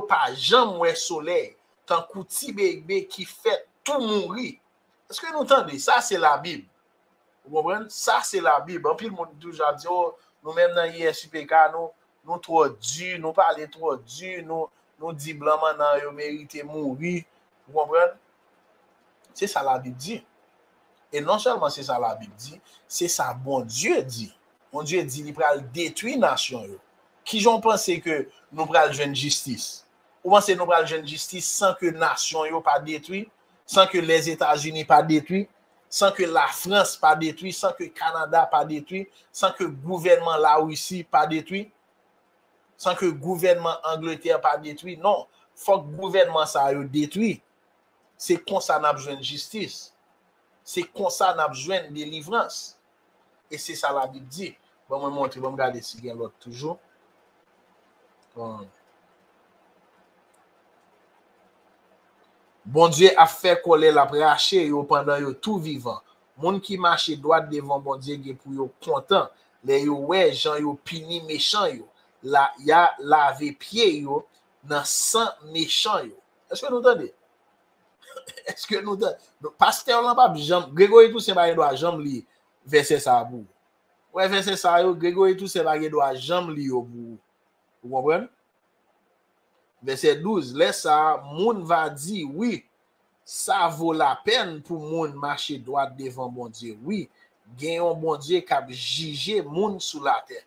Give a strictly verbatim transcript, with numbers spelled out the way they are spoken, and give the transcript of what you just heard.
pa janm wè solèy, tankou ti bebe ki fèt tou mouri. Èske nou tande? Sa se Labib. Ou konprann? Sa se Labib. Anpil moun toujou ap di, oh, nou menm nan I S U P K, nou, nou twò di, nou pale twò di, nou, nou di blan mannan yo merite mouri. Ou konprann? Se sa Labib di. E non sèlman se sa Labib di, se sa Bondye di. Bondye di li pral detwi nasyon yo. Kijan w panse ke nou pral jwenn jistis? Ou panse nou pral jwenn jistis san ke nasyon yo pa detwi? San ke Lèzetazini pa detwi? San ke Lafrans pa detwi? San ke Kanada pa detwi? San ke gouvènman Larisi pa detwi? San ke gouvènman Angletè pa detwi? Non. Fòk gouvènman sa yo detwi. Se konsa n ap jwenn jistis. Se konsa n ap jwenn delivrans. E se sa Labib di. Ban mwen montre, ban m gade si gen lòt toujou. Hmm. Bondye ap fè kòlè l ap rache yo pandan yo tou vivan. Moun ki mache dwat devan Bondye gen pou yo kontan lè yo wè jan yo pini mechan yo. La, y a lave pye yo nan san mechan yo. Èske nou tande? Èske nou tande? Donk, pastè w lan p ap janm, Gregory Toussaint pa gen dwa janm li vèsè sa a pou ou. Ou wè vèsè sa yo, Gregory Toussaint pa gen dwa janm li yo pou ou. Ou konprann? Vèsè douz, lè sa a, moun va di, wi, sa vo lapèn pou moun mache dwat devan Bondye. Wi, gen yon Bondye k ap jije moun sou latè.